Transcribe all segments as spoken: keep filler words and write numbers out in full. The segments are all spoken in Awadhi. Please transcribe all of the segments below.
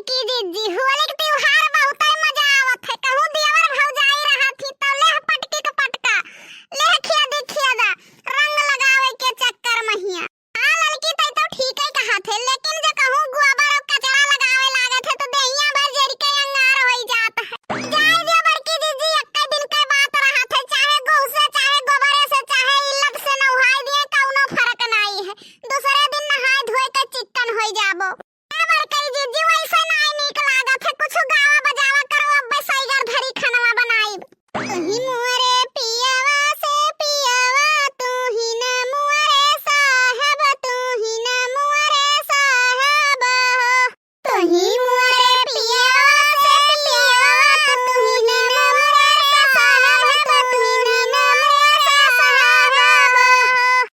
की जिज्जी, होली के त्योहार बहुते मजा आवत है। कहूँ देवर भौजाई रहत ही तो लेह पटकी के पटका, लेह खेदी खेदा, रंग लगावे के चक्कर महिया। हाँ ललकी, तै तो ठीक ही कहत है, लेकिन जो कहूँ गोबर और कचरा लगावे लागत है तो देहिया भर जरि के अंगार होई जात है। जाए दिया बड़की जिज्जी, एक्के दिन के बात रहत है, चाहे गौ से, चाहे गोबरे से, चाहे इल्लत से नहाई दिए, कौनो फर्क नाई है। दूसरे दिन नहाए धोए के चिक्कन होई जाबो। ए बड़कई जिज्जी, वैसे नाई नीक लागत है, कुछ गावा बजावा करो, अब्बे सैगर धरी खनवा बनाइब। तुही मोरे पियवा से पियवा, तुही न मोरे साहब, तुही न मोरे साहब हो। तुही मोरे पियवा से पियवा, तुही न मोरे साहब, तुही न मोरे साहब हो।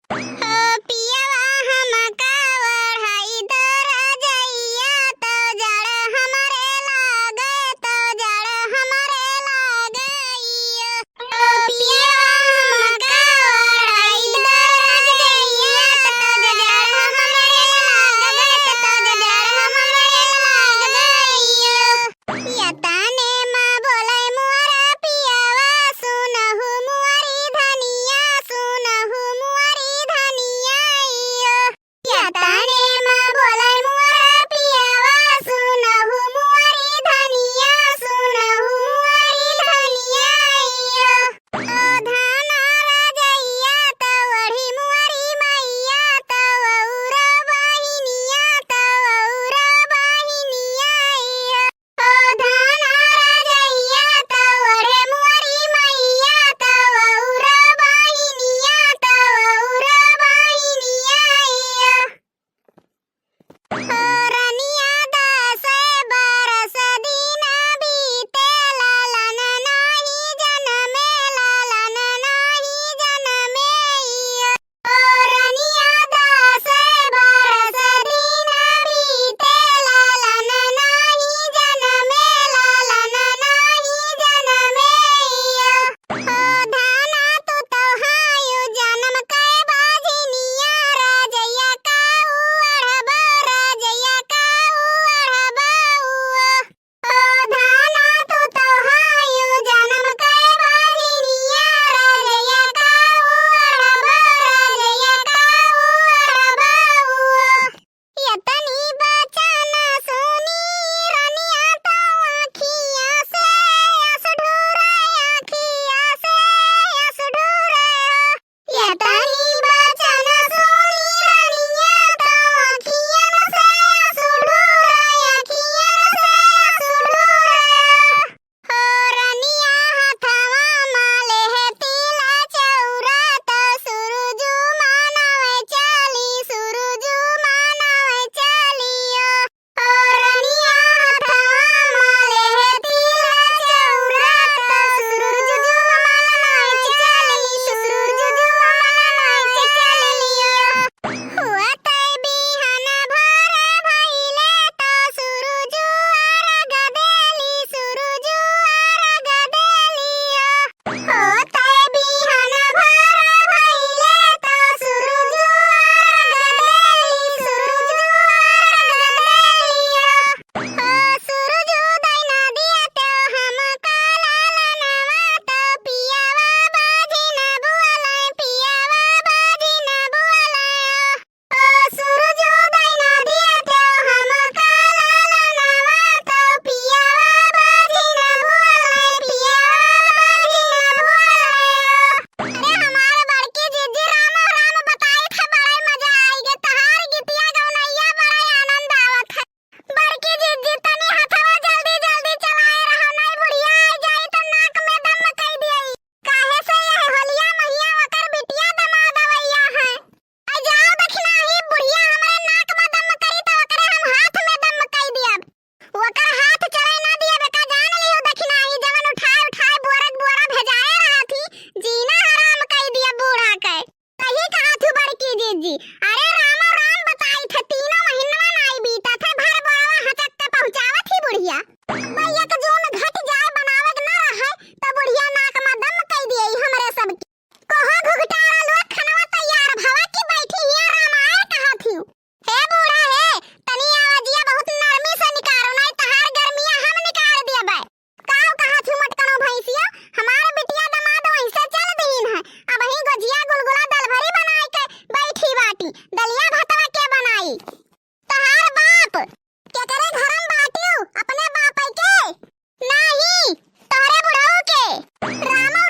ओ पियवा हमका ओढ़ाई द रजइया, तो जड़ हमरे लागे, तो जड़ हमरे लागइया। ओ पियवा हमका ओढ़ाई द रजइया, तो जड़ हमरे लागे, तो जड़ हमरे लागइया। यतने मा बोलै मोरा पियवा, सुनहु मोरी धनिया, सुनहु मोरी धनिया इयो। यतने मा बोलै मोरा पियवा, सुनहु मोरी धनिया, सुनहु मोरी धनिया इयो। ओ धाना रजइया, तो ओढ़ी मोरी मैया, तो औरो बहिनिया, तो औरो बहिनिया इयो। ओ धाना रजइया, तो ओढ़े मोरी मैया, तो औरो बहिनिया, तो औरो बहिनिया इयो। ओ रनिया दस बरस दिन बीते, लालन नाही जनमे, लालन नाही जनमे इयो। ओ रनिया दस बरस दिन बीते, लालन नाही जनमे, लालन नाही जनमे इयो। ओ धाना तू तो हायु जनम के बाझिनिया, रजइया का ओढ़बो, रजइया का ओढ़बो। ओ धाना तू तो हायु जनम के बाझिनिया, रजइया का ओढ़बो, रजइया का ओढ़बो। यतनी बचन सुनी रनिया तो आँखिया से अस ढूरे, आँखिया से अस ढूरे। यतनी बचन सुनी रनिया तो आँखिया से अस ढूरे, आँखिया से अस ढूरे। हो रनिया हथवा मा लेहे तिला चौरा, तो सुरुजु मानवे चली, सुरुजु मानवे चलियो। हो रनिया हथवा मा लेहे तिला चौरा, तो सुरुजु मानवे चली, सुरुजु मानवे चलियो। होतै बिहान भोर भइले तो सुरुजु अरग देली, सुरुजु अरग देली ओ। होतै बिहान भोर भइले तो सुरुजु अरग देली, सुरुजु अरग देली ओ। ओ सुरुजु दैना दिया तो हमका लालनवा तो पियावा बाझिन बोलै, पियावा बाझिन बोलै ओ। ओ सुरुजु दैना दिया तो हमका लालनवा तो पियावा बाझिन बोलै, पियावा बाझिन बोलै ओ। अरे हमार बड़की जिज्जी रामो राम बताई थे, बड़े मजा आई गे। तहार गीतिया गवनैया बड़ा आनंद आवत है। बड़की जिज्जी तनी हथवा जल्दी जल्दी चलाए रहो, नहीं बुढ़िया आई जाई तो नाक में दम कई दियई। काहे से यह होलिया महिया ओकर बिटिया दमाद अवैया है। आई जाओ दखिनाही, बुढ़िया हमरे नाक में दम करी तो ओकरे हम हाथ में दम कई दियब। ओकर हाथ चले ना दियब, एका जान लियो दखिनाही, जवन उठाए उठाए बोरक बोरा भेजाए रहत ही, जीना हराम कई दिया बूढ़ा के। सही कहत हू बड़की जिज्जी। अरे रामो राम बताई थे, तीनों महीनवा नाई बीता थे, भर बोरवा हचक के पहुँचावत ही बुढ़िया। अब एक जून घट जाए बनावे के ना रहे, तो बुढ़िया नाक में दम कई दिए हमरे सबके। कहो घुघटारा लोग, खनवा तैयार भवा कि बैठी हिया रामायण कहत हियो। हे बूढ़ा हे, तनी आवाजिया बहुत नरमी से निकारो, नाई तो केकरे घरम बाटिउ? अपने बापै के? नाही, तोहरे बुढ़ऊ के। रामो